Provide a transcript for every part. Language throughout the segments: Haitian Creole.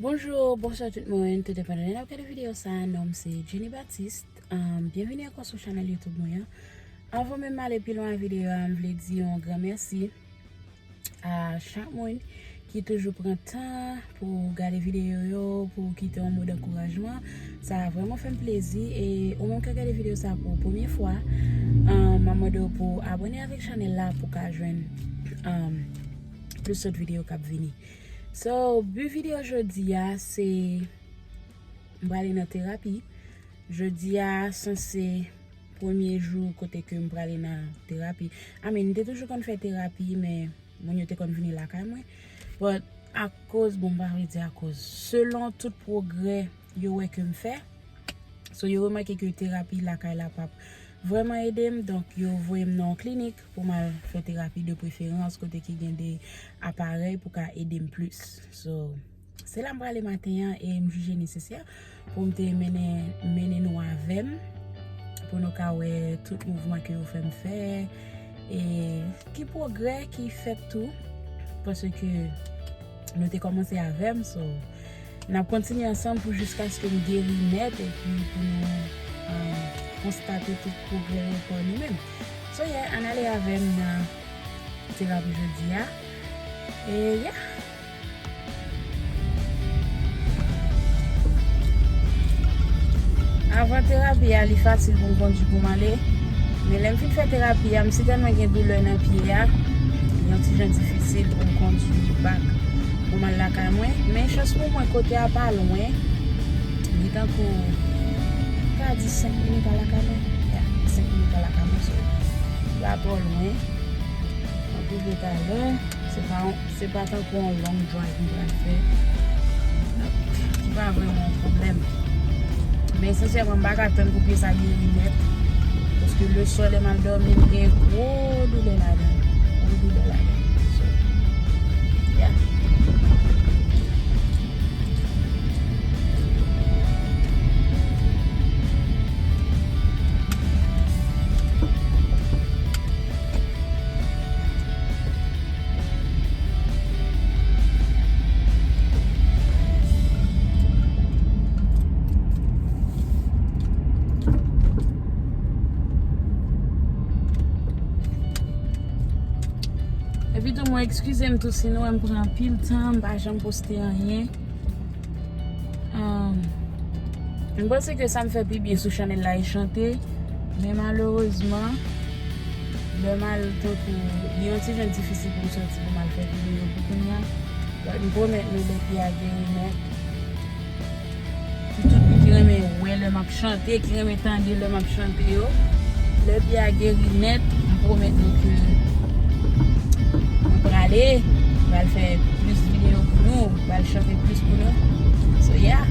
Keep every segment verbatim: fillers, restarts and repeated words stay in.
Bonjou, bonswa tout moun, tou depandan lè n ap gade videyo sa a, non m se Jenny Baptiste. Um, byenvini ankò sou chanèl YouTube mwen an. Anvan menm m ale pi lwen ak videyo a, m vle di yon gran mèsi a chak moun ki toujou pran tan pou gade videyo yo, pou kite yon mo dankourajman. Sa vrèman fè m plezi. E ou menm k ap gade videyo sa pou premye fwa, um, m ap mande w pou abòne avèk chanèl la pou w ka jwenn, um, plis lòt videyo k ap vini. So, bi videyo jodi a, se m prale nan terapi. Jodi a sanse premye jou kote ke m prale nan terapi. I mean, m te toujou konn fè terapi, men moun yo te konn vini lakay mwen. But akoz, bon, m pa vle di akoz, selon tout pwogrè yo wè ke m fè, so yo remake ke terapi lakay la p ap vrèman ede m, donk yo voye m nan yon klinik pou m al fè terapi de preferans kote ki gen de aparèy pou ka ede m plis. So, se la m prale maten an e m jije nesesè pou m te mennen, mennen nou avè m, pou nou ka wè tout mouvman ke yo fè m fè, e ki pwogrè ki fèt tou, paske nou te kòmanse avè m, so n ap kontinye ansanm pou jiskaske m geri nèt epi pou nou, um, konstate tout pwogrè yo pa nou menm. So, yeah, ann ale avè m nan terapi jodi a. E, yeah. Avan terapi a, li fasil pou m kondui pou m ale. Men lè m fin fè terapi a, m sitèlman gen doulè nan pye a, li yon ti jan difisil pou m kondui back pou m al lakay mwen. Men chans pou mwen, kote a pa lwen. Li tankou, ka di senk minit a lakay mwen. Yeah, senk minit a lakay mwen, so, li pa twò lwen. M ap rive talè. Se pa yon, se pa tankou yon long drive m pral fè. Ki pa vrèman yon pwoblèm. Men sensyèman, m pa ka tann pou pye sa geri nèt. Paske leswa, lè m al dòmi, m gen gwo doulè ladan l. Gwo doulè ladan l. So, yeah. Epi tou, mwen, eskize m tou si nou wè m pran anpil tan, m pa janm poste anyen. Um, m panse ke sa m fè pi byen sou chanèl la e chante, men malerezman, lè m al tankou, li yon ti jan difisil pou m sòti pou m al fè videyo pou kounye a. But m pwomèt nou lè pye a geri nèt. Pou tout moun ki renmen wè lè m ap chante, ki renmen tande lè m ap chante yo, lè pye a geri nèt, m pwomèt nou ke m prale, m pral fè plis videyo pou nou, m pral chante plis pou nou. So, yeah.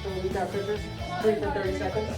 So we got pepper, wait for thirty seconds.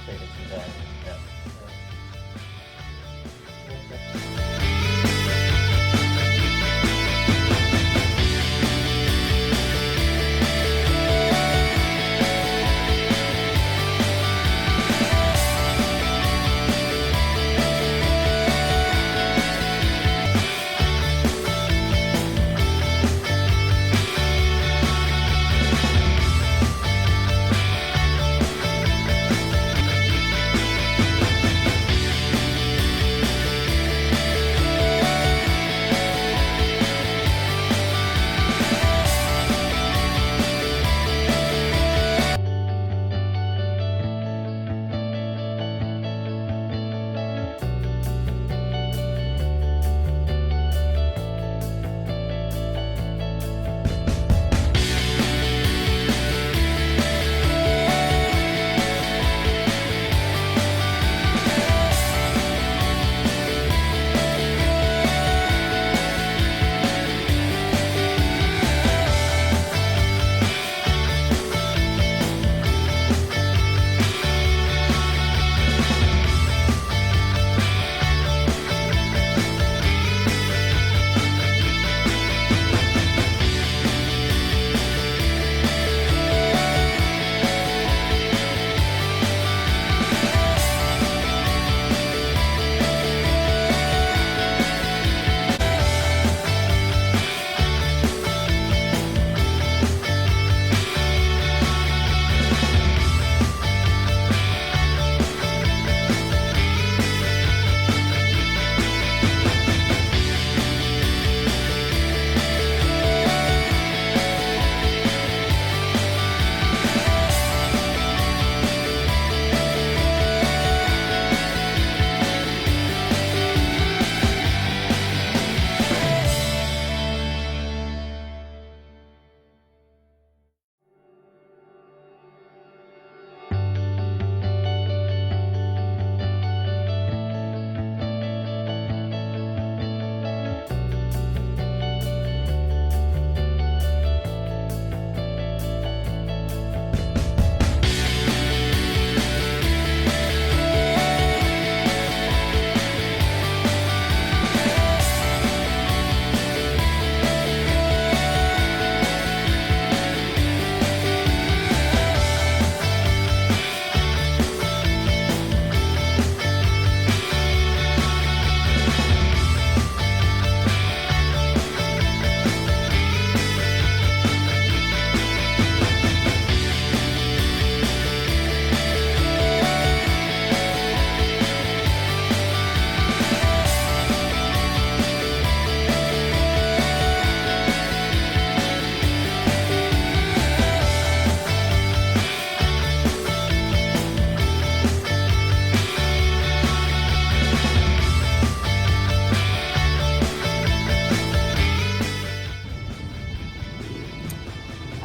Take it to that. Yeah.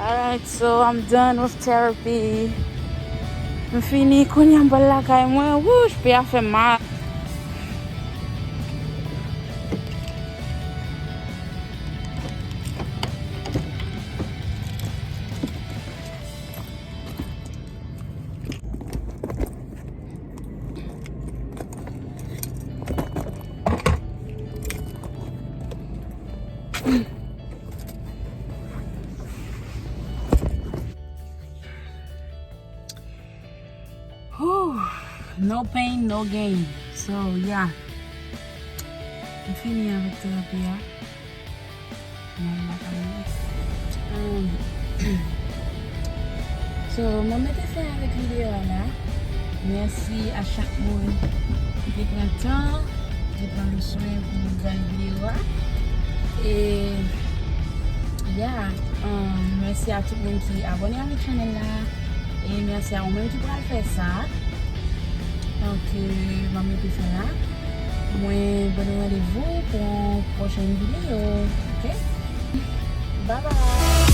Alright, so I'm done with therapy. M fini, kounye a m pral lakay mwen. Wouch, pye a fè m mal. Whew, no pain, no gain. So, yeah. M fini avèk terapi a. Mwen lakay mwen. Um, so, mwen mete fen avèk videyo a la. Mèsi a chak moun ki te pran tan, ki te pran le swen pou gade videyo a. E, yeah, um, mèsi a tout moun ki abòne avèk chanèl la. E mèsi a ou menm ki pral fè sa. Donk, euh, m ap mete fen la. Mwen ba nou randevou pou yon pwochèn videyo. Oke? Bye bye!